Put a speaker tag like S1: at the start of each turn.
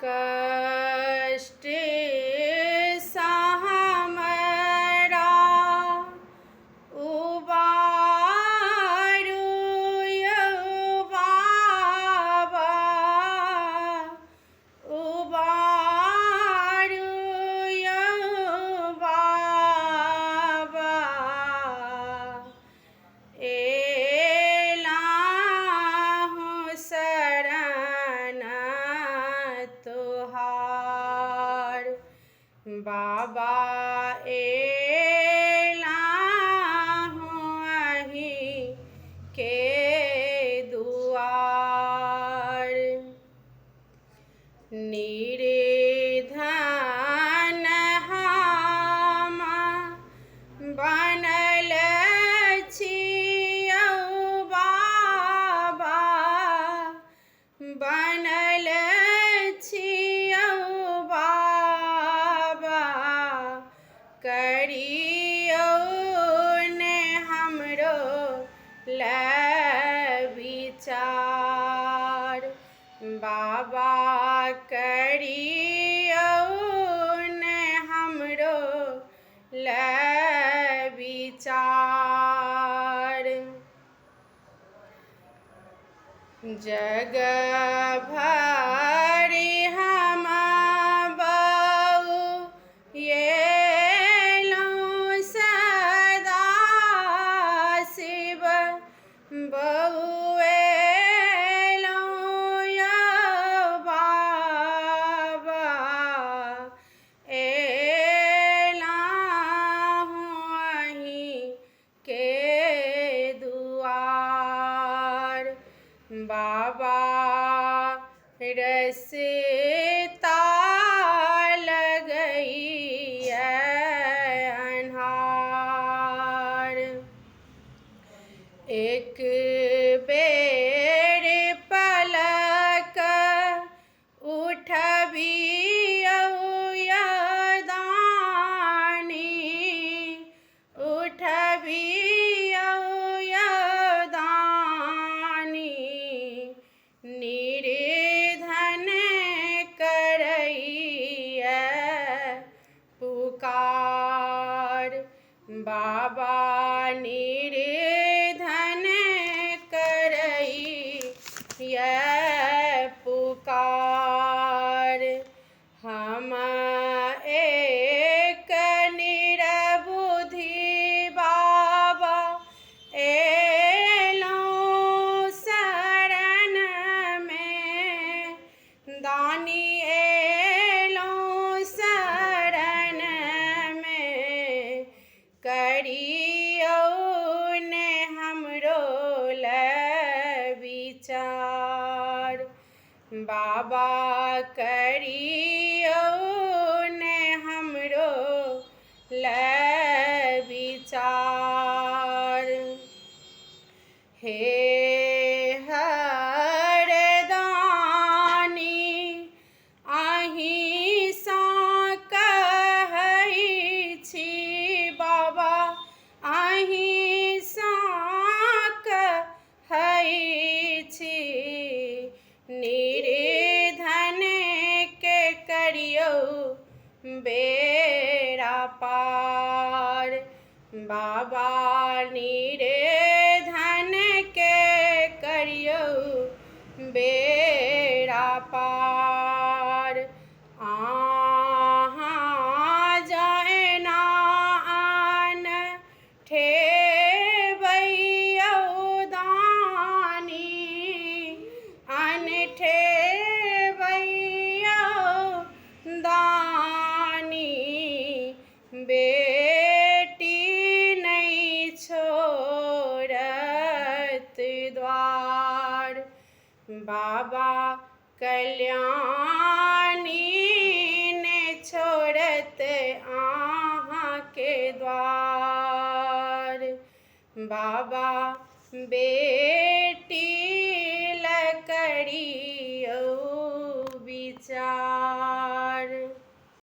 S1: कष्ट सँ हमरा उबारू यौ बाबा, उबारू यौ बाबा, एलाहु शरण तोहार, बाबा एलाहु अहीं के दुआर। निर्धन हम बनल छियौ बाबा, बनल छियौ बाबा, करियौ ने हमरो लए विचार, बाबा करियौ ने हमरो लए विचार। जग भरि हम बौएलहुँ सदा शिव, बौएलहुँ यौ बाबा, एलाहु अहीं के दुआर, बाबा रसता लगैए अन्हार। एक बेर पलक उठबियौ यदानी, उठबियौ यदानी, निर्धन करैए पुकार, बाबा निर्धन करैए पुकार। हम एक निरबुधि बाबा एलहुँ शरण में, दानी एलहुँ शरण में, करियौ ने हमरो लए विचार, बाबा करियौ ने हमरो लए विचार। हे हरदानी अहीं सँ कहै छी बाबा, अहीं सँ कहै छी, निर्धन के करियौ बेड़ा पार, बाबा निर्धन के करियौ बेड़ा पार। अहाँ जएना आन ठेबैयौ दानी, अन ठेबैयौ दानी, बेटी नहि छोड़त द्वार, बाबा कल्याणी ने छोड़त अहाँके द्वार, बाबा बेटी लए करियौ विचार।